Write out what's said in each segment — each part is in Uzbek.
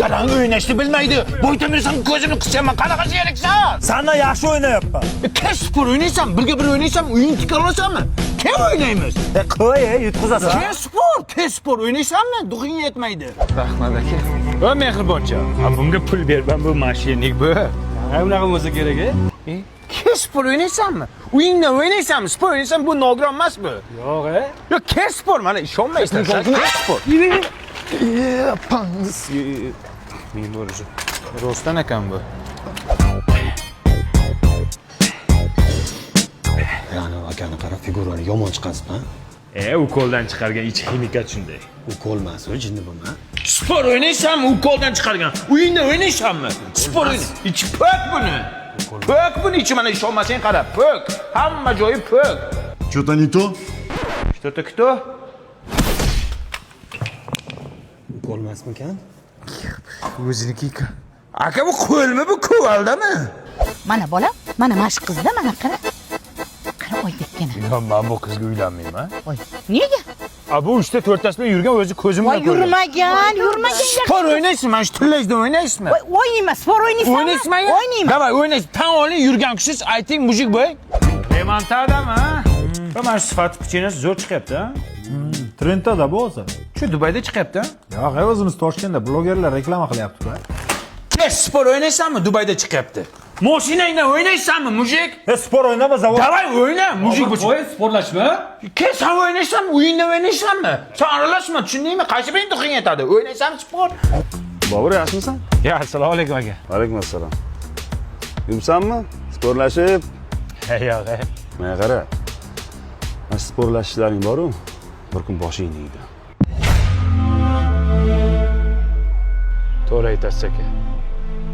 Garang o'ynashni bilmaydi. Bo'ytamirsan ko'zimni qishaman. Qanaqa sheriksan? Sandan yaxshi o'ynayapman. Kim spor o'ynaysan? Birga bir o'ynaysan, o'yin tikka olasanmi? Kim o'ynaymiz? Qo'y, yutqizasan. Kim spor? Kim spor o'ynaysanmi? Duxing yetmaydi. Rahmat aka. Va mehriboncha. Bunga pul berman, bu mashinalik bu. Ha, unaqa bo'lsa kerak, e? Kim spor o'ynaysanmi? Uyingda o'ynaysanmi? Spor o'ynaysan, bu nogiron emas bu. Yo'q, e? Yo'q, kim spor? Mana ishonmaysan. Kim spor? Men bo'rishi. Rostdan ekan bu. Yani akani qara, figurani yomon chiqasizmi? E, ukoldan chiqargan ichi ximikat shunday. Ukol emas, u jinni bo'lma. Spor o'ynaysanmi? Ukoldan chiqargan. Uyingda o'ynaysanmi? Spor o'yn. Ichi po'k buni. Po'k buni ichi, mana ishonmasang qara, po'k. Hamma joyi po'k. Что-то не то? Что-то кто? Ukol emasmikan? O'ziniki. Aka, bu qo'lmi, bu kuvaldami? Mana bolam, mana shu qizda, mana qara. Qara oydakkina. Yo'q, men bu qizga uylanmayman. Voy, nega? A bu 3 ta 4 tasi bilan yurgan o'zi ko'zim Voy bilan ko'rgan. yurmagan, yurmagan. Spor o'ynaysizmi? Mana shu tillajda o'ynaysizmi? Voy, o'ynayman, spor o'ynaysanmi? O'ynaysizmi? O'ynayman. Давай, o'ynaysiz. Tan oling, yurgan kishisiz, ayting, мужик bo'y. Remantadami? Va mana shu sifat pechenesi zo'r chiqyapti, ha? Trendda bu o'zi. Shu Dubayda chiqyapti. Yo'q, o'zimiz Toshkentda blogerlar reklama qilyapti-ku. Kes spor o'ynaysanmi? Dubayda chiqyapti. Mashinangda o'ynaysanmi, мужик? E, spor o'ynama, zavod. Давай o'yna, мужик bu. Qo'y, sporlashma. Kes sen o'ynaysanmi? Uyingda o'ynaysanmi? Sen aralashma, tushundingmi? Qaysi biring duxing yetadi? O'ynaysanmi spor? Bobur, yaxshimisan? Ya, assalomu alaykum aka. Alaykum assalom. Yuribsanmi? Sporlashib. Ha, yo'q, e. Menga qara. Mana sporlashishlaring bor-u, bir kun boshingni yeydi. To'g'ri aytasiz aka.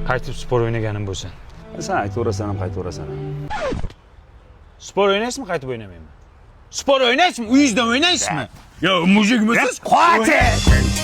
Qaytib spor o'ynaganim bo'lsin. Sen aytaverasan ham, qaytaverasan ham. Spor o'ynaysizmi, qaytib o'ynamayman? Spor o'ynaysizmi? Uyingizda o'ynaysizmi? Yo, мужик misiz? Qo'y!